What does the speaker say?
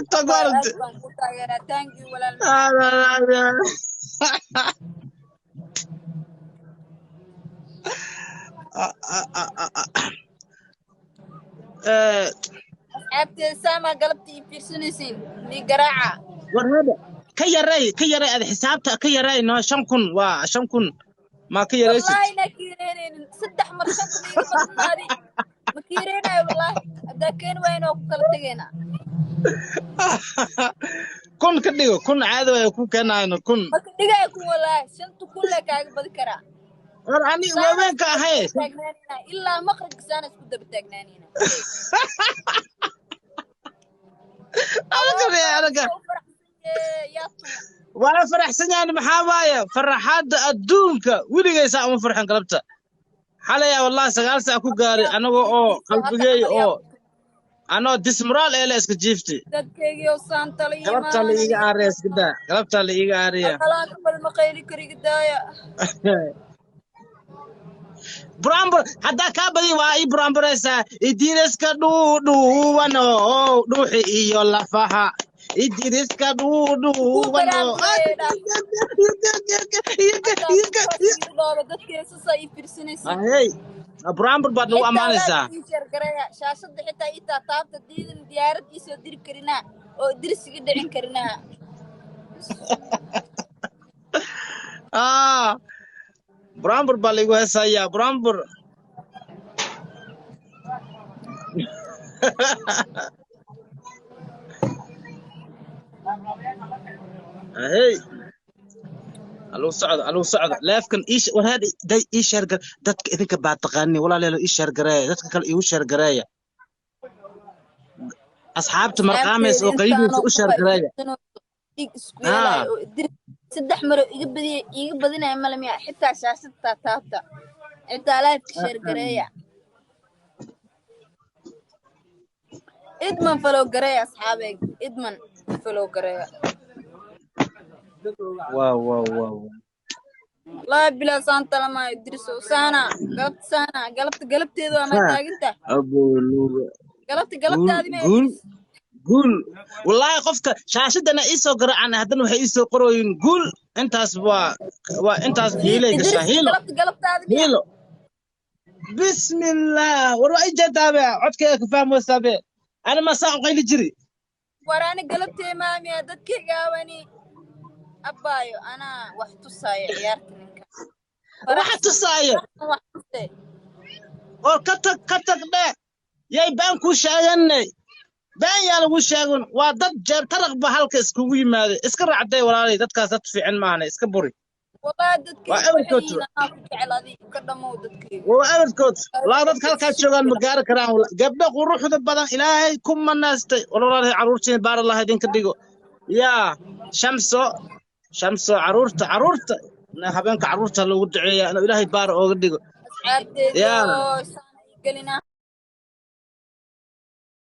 TikTok Aad aragtay. baan ku taageeraa. Thank you, walaal macaan. Asxaabteeda, saamaa galabta ii fiirsanaysiin nii garaaca. War hada ka yaray, ka yaray, ad xisaabta ka yaray. No, 5,000 waa 5,000, ma ka yaraysid? Wallaahi naa kiireynaynin. Saddex mar 5,000 iiga badnaadi, ma kiireynayo. Wallaahi haddaa keeni waayna waa ku kala tegaynaa. 1,000 ka dhigo, 1,000 caadi way ku keenayno 1,000. Maka dhigaayo 1,000, wallaahi shanta kun lee kaaga badi karaa. War ani Saana waaweenka isku ahay. daba taagnaanayna ilaa maqribka, saana isku daba taagnaanayna. Anaga Awoo anaga u faraxsan yaa tuma. Waa faraxsan yahay. Maxaa waaye farxadda adduunka? Weligaysaa uma farxin galabta. Xalaya wallahi 9 saac ku gaaray anagoo oo qalbigey oo anoo dismoral ee la iska jiifti. Dadkaygiioo saantala. Galabtaa la iiga aaraya, iska daa, galabtaa la iiga aaraya. Aqalaanka badan ma qayli kariga, daaya. Buraanbur haddaa kaa badi waa ii buraanburaysaa. Idiriska dhuudhuuwano, dhuuxi iyo lafaha idiriska Kuu dhuudhuuwano. baraanbureeya dhaaf. Haddaa igu dhoobo dadkay sasaa ii fiirsanaysiin. Hey, buraanbur baad nagu Xitaa ammaanaysaa. Walaal, ii sheergareeya shaashadda, xitaa ii taataabta diidan diyaarad ii soo diri karinaa oo dirsiga dhicin karinaa. Ah, buraanbur baa laigu heesayaa, buraanbur. Hey, aluu socdo, aluu socdo leefkan ii war hada day ii sheergar. Dadka idinka baa taqaani, walaalayaal, ii sheergareeya, dadka kale iigu sheergareeya, asxaabta marqaamaysa oo qaybiisa u sheergareeya. Dhiig isku yeelaayo oo dir saddex maro iga badiya, iiga badinaya male miya? Xitaa shaashadda taataabta, xitaa live-ka sheergareeya. Idman follow gareeya, asxaabeeg, idman follow gareeya. Waaw waaw waaw. Wallaahi bilaa saan talamaayo diriso saana galabta, saana galabta, galabteedu waa maa taaginta. Aboluga. Galabta Guul. galabtaadi ma Guul. Idris. Guul wallaahi. Qofka shaashadana ii soo garacan, haddana waxay ii soo qorooyin guul. Intaas waa intaas hiilay Idris. Gashaa hiilo. Galabta galabtaadi miya? Hiilo, bismillah. War waa ii jeedaabe, codkayga ka fahmoysaabe. Ana ma saa u qayli jiri? War ani galabtee maamiya dadkayga awani abbaayo, anaa wax tusaayo ciyaarta ninka. Waxa faraxsan tusaayo. Faraxsan wax tuse. Oo ka tag, ka tag dhe, yay baan kuu sheeganay, been yaa lagu sheegan. Waa dad jeer taraq ba halka iskugu yimaaday. Iska raacday walaalay, dadkaas dad fiican maahane, iska buri. Wallaahi waa dadkayga waxay eberkood. yihiin anaa ku jecel, adiga ka dhamow dadkayga. Waa eberkood. Laa, dadka halkaa joogaan ma gaari karaan. Gabdho quruxda badan Ilaahay ku manaastay. Walaalay, carruurtiin baar Allah idinka dhigo. Yaa Shamso, Shamso, carruurta, carruurta habeenka carruurta loogu duceeyaa inuu Ilaahay baar ooga dhigo. Asxaabteedii yaa oo saana ii gelinaa.